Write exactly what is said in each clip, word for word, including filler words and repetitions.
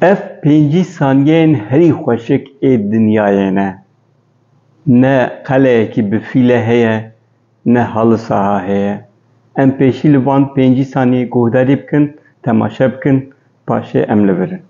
Ev pêncî saniyeyên herî xweşik ê dinyayê ne. Ne qeleyekî bi fîle heye, ne halı saha heye. Em pêşî li van pêncî saniyê guhdarî bikin, temaşe bikin, paşê em li vir in.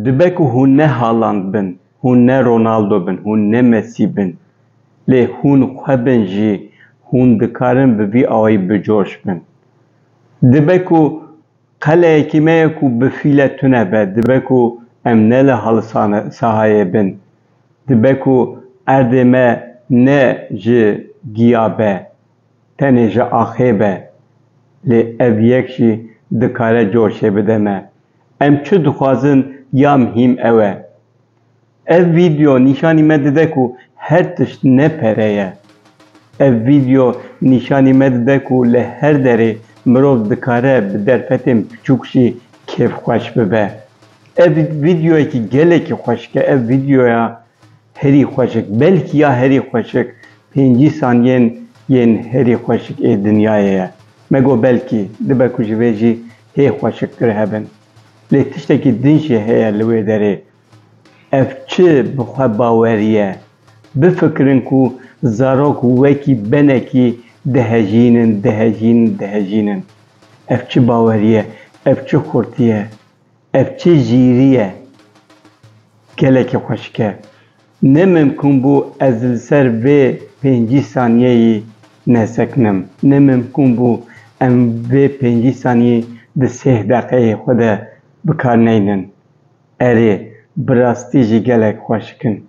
Dibe ku hûn ne Haaland bin, hûn ne Ronaldo bin, hûn ne Messi bin, lê hûn xwe bin jî, hûn dikarin bi vî awayî bi coş bin. Dibe ku qeleyekî me ye ku bi fîle tune be, dibe ku em ne li halı sahayê bin, dibe ku erdê me ne ji giya be, tenê ji axê be, lê ev yek jî dikare coşê bide me. Em çi dixwazin ya mihîm ew e. Ev vîdeo nîşanî me dide ku her tişt ne pere ye. Ev vîdeo nîşanî me dide ku li her derê mirov dikare bi derfetên piçûk jî kêfxweş bibe. Ev vîdeoyekî gelekî xweşik e. Ev vîdeoya herî xweşik, belkî ya herî xweşik pêncî saniyên yên herî xweşik ê dinyayê ye. Me got belkî, dibe ku ji vê jî hê xweşiktir hebin. Lê tiştekî din jî heye li wê derê. Ev çi bi xwe bawerî ye? Bifikirin ku zarok wekî benekî dihejînin, dihejînin, dihejînin. Ev çi bawerî ye? Ev çi xurtî ye? Ev çi jîrî ye? Gelekî xweşik e. Ne mimkun bû ez li ser vê pêncî saniyeyî nesekinim. Ne mimkun bû em vê pêncî saniyê di sêh deqeyê xwe de bi kar neynin. Erê, bi rastî jî gelek xweşik in.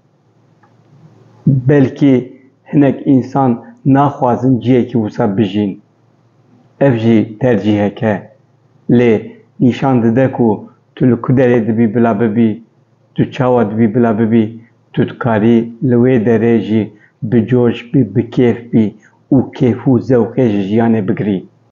Belkî hinek însan naxwazin cihekî wisa bijîn. Ev jî tercîhek e. Lê nîşan dide ku tu li ku derê dibî bila bibî, tu çawa dibî bila bibî, tu dikarî li wê derê jî bi coş bî, bi kêf bî û kêf û zewqê ji jiyanê bigirî.